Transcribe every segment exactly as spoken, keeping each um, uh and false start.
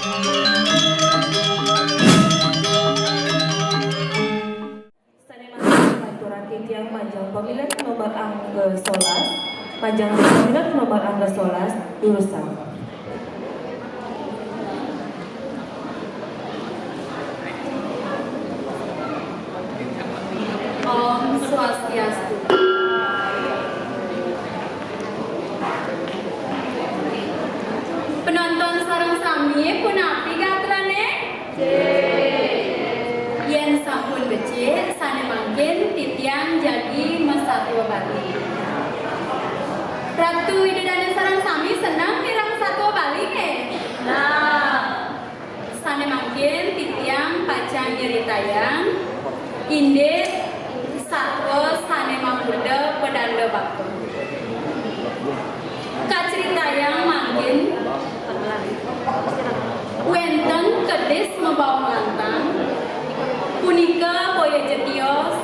Sané mangkin ngaturang titiang majeng pamilet nomor angga solas, majeng pamilet nomor angga solas, durusang. Om Swastiastu. Penonton sareng sami, punapi gatrané? Yén sampun becik, sané mangkin titiang jagi masatua Bali. Ratu Ida Dané sareng sami seneng mireng satua Bali nggih? Nah, sané mangkin titiang pacang nyeritayang indik satua sané mamurda Pedanda Baka. Kacritayang mangkin, wénten kedis mabaong lantang, punika boya ja tios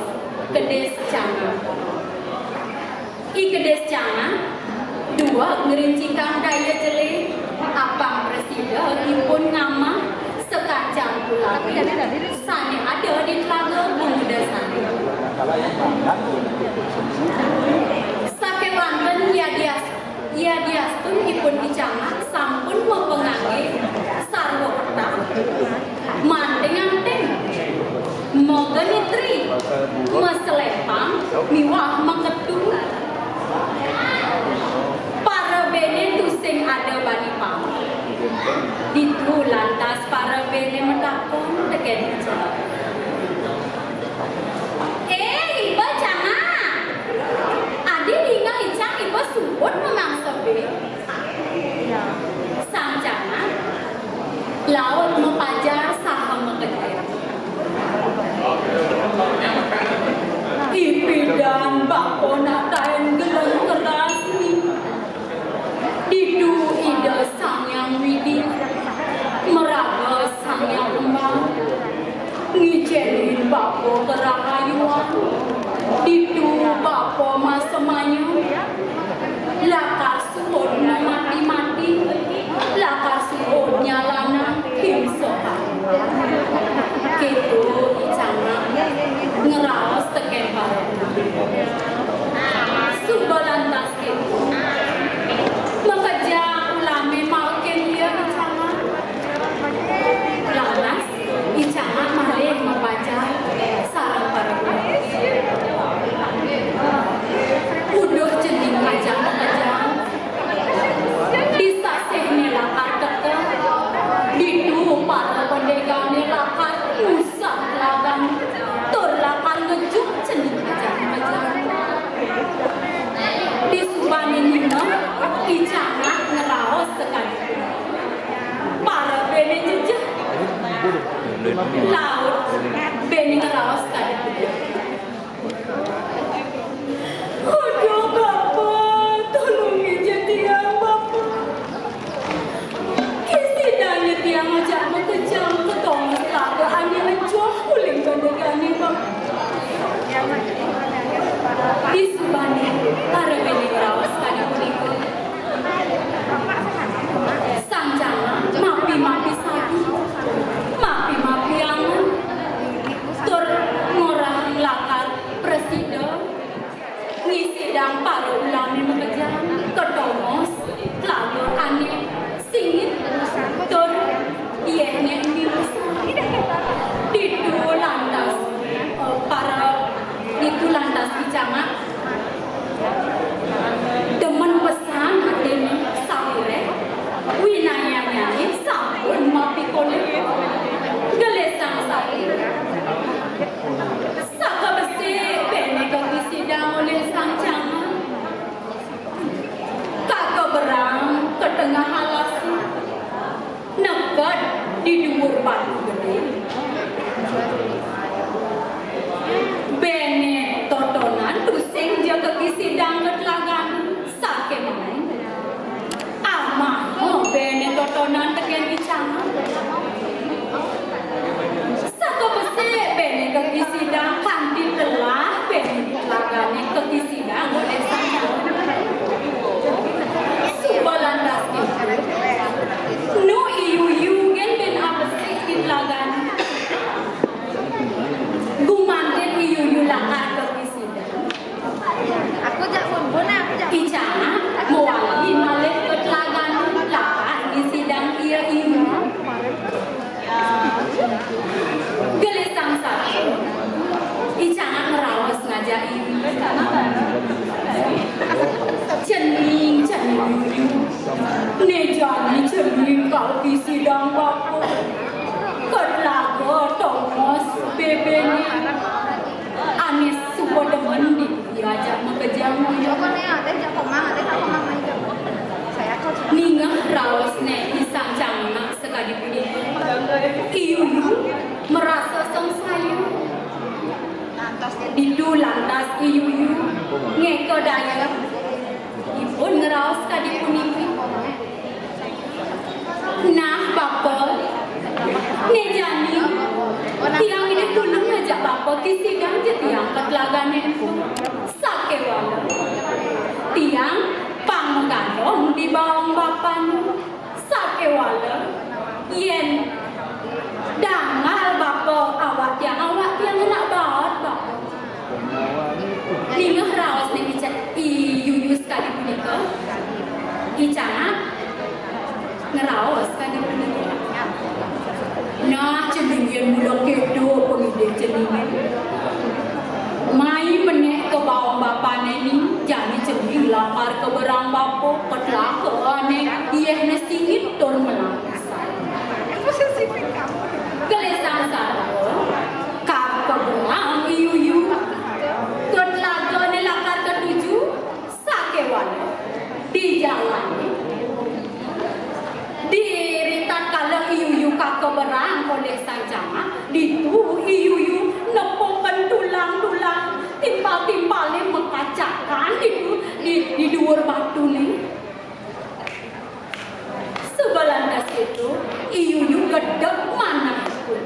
kedis Cangak. I kedis Cangak duweg ngrincikang daya jelé, apang prasida ipun ngamah sakacang ulawi sané ada di Telaga Bungudasari. Sakéwanten yadias-, yadiastun ipun I Cangak sampun mapanganggé sarwa petah, manting-anting, magenitri, maselempang, miwah maketu. Para béné tusing ada bani pang. Ditu lantas para béné matakon tekén I Cangak. "Eh, iba Cangak. Adi dingeh icang iba suud mamangsa bé." Sang Cangak laut mapajar saha makejang. Ipidan bapa nak taén geleng keras ni. Ditu Ida Sang Hyang Widhi, maraga Sang Hyang Kembang, ngicénin bapa karahayuan. Ditu bapa masemaya, lakar suud mati-mati, lakar suud nyalanang himsa. Kéto I Cangak ngraos tekén para. Suba lantas kéto. Makejang ulamé maukin ia I Cangak. Lantas I Cangak malih mapajar sareng para. Uduh cening kajang-kajang. Di sasihné lakar teka, ditu para pendegané lakar ngusah telagan, tur lakar ngejuk cening kajang-kajang. Disubané ningeh, I Cangak ngraos sakadi. Para béné jejeh. Laut béné ngraos sakadi. Aduh, Bapa, tulungin ja tiang, Bapa. Késidanya tiang ajak makejang ka tongos telaga ané mejoh uling bandegané, Bapa. Disubané para béné ngraos kadi punika. Sang Cangak mapi-mapi sadu, mapi-mapi angen, Cening, cening. Né jani cening kal kisidang bapa. Ké tlaga tongos bébéné. Ané suba demen di diajak makejang. Ningeh raosné I Sang Cangak sakadi punika, I Yuyu marasa sangsaya. Ditu lantas I Yuyu ngéka daya. Ipun ngraos kadi puniki. Nah, Bapa, né jani, tiang indik tulung ngajak Bapa kisidang ja tiang ka tlagané. Sakéwala tiang pang magadong di baong bapané. Sakéwala yén dangal Bapa awak tiang, awak tiang nak baat, Bapa. Ningeh raosné I Ca-, I Yuyu sakadi punika, I Cangak ngraos kadi punika. Nah, cening yén mula kéto pangidih cening. Mai menék ka baong bapané, ning, jani cening lakar kaberang bapa, ké tlaga ané yéhné singit tur melah. Gelisang satua, kaberang I Yuyu. Ké tlagané lakar katuju, sakéwala di jalané. Di ritatkala I Yuyu kaberang olih Sang Cangak, ditu I Yuyu nepukin tulang-tulang, timpal-timpalé makacakan ditu di, di duur batuné. Suba lantas kéto, I Yuyu gedeg manahipun.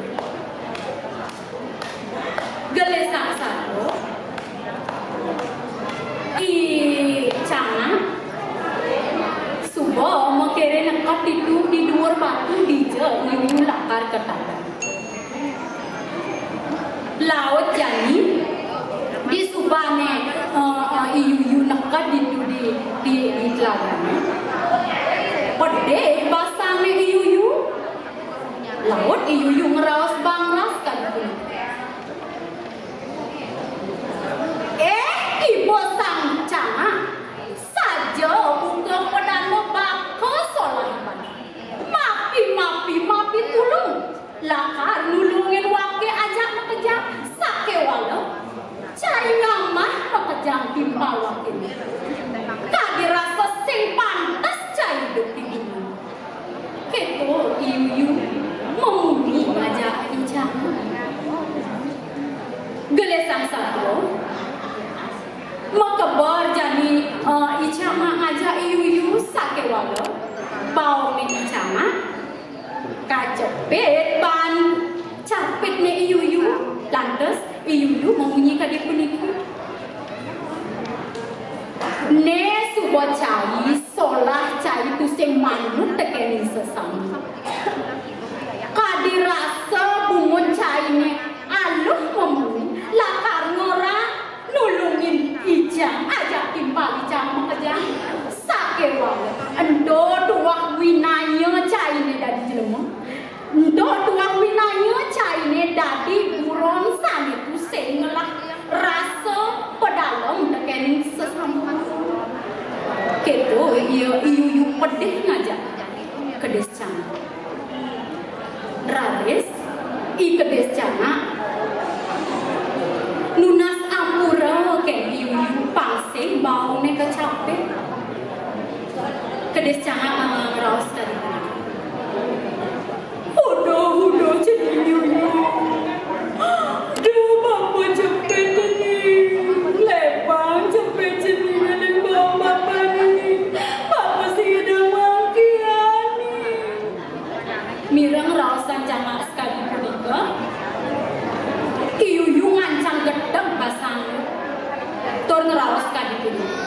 Gelisang satua, I Cangak suba makiré neked ditu di duur batu dija I Yuyu lakar katadan. Laut jani, disubané, eh, eh, I Yuyu neked ditu di, di, di tlagané. Pedih basangné I Yuyu. Laut I Yuyu ngraos bangras kadi punika. Eh, Iba Sang Cangak, saja buka padana baka solah iban. Mapi, mapi, mapi tulung. Lakar nulungin waké ajak makejang, sakéwala cai ngamah makejang timpal wakéné. Kadi rasa sing pantes cai idup di dunia. Kéto I Yuyu mamunyi ngajak I Cangak. Gelisang satua, makeber jani, eh, I Cangak ngajak I Yuyu, sakéwala baongné I Cangak kajepit baan capitné I Yuyu. Lantas I Yuyu mamunyi kadi puniki. Né suba cai, solah cai tusing manut tekéning sesama. Kadi rasa bungut cainé aluh mamunyi, lakar ngorang nulungin icang, ajak timpal icang makejang. Sakéwala ento tuah winaya cainé dadi jelema. Ento tuah winaya cainé dadi buron sané tusing ngelah rasa padalem tekéning sesama. Kéto ia I Yuyu pedih ngajak kedis cangak. Raris I Kedis Cangak nunas ampura kén I Yuyu pang sing baongné kacapit. Kedis Cangak ngraos kadi puniki. Uduh, uduh, cening Yuyu. Duh, bapa cepit cening. Lepang cepit cening ring baong bapané. Bapa sida mangkihan. Mireng raosan Cangak sakadi punika, I Yuyu ngancang gedeg basangné tur ngraos kadi punika.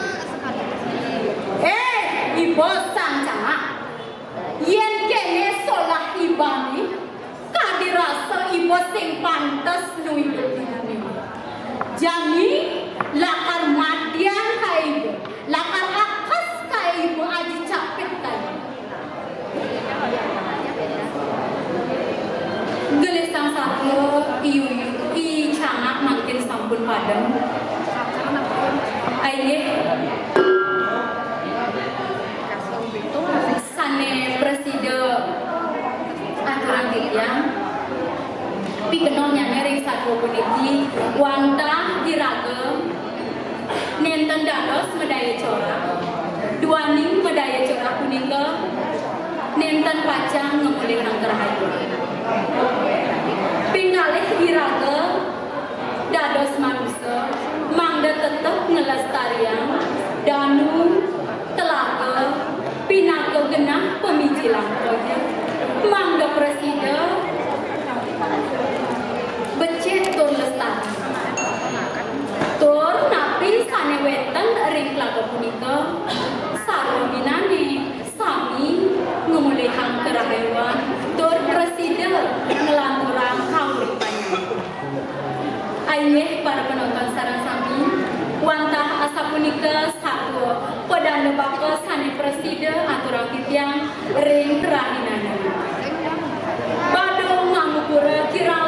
Eh, Iba Sang Cangak, yén kéné solah ibané, kadi rasa iba sing pantes nu idup di dunia. Jani lakar madian ka iba, lakar akes ka iba aji capit ka iba. Gelisang satua, I Yuyu, I Cangak mangkin sampun padem. Kenonnyane ring satua puniki wantah iraga nenten dados madaya corah. Duaning madaya corah punika nenten pacang ngamolihang karahayuan. Ping kalih iraga dados manusa mangda tetep nglestariang danu, telaga, pinaka genah pamijil toya, mangda prasida becik tur lestari. Tur napi sane wenten ring telaga punika, sarwa minane sami ngamolihang karahayuan tur prasida nglanturang kauripan. Inggih para panonton sareng sami, wantah asapunika satua padanda baka sane prasida aturang titiang ring rahinane. Badung Mangupura kirang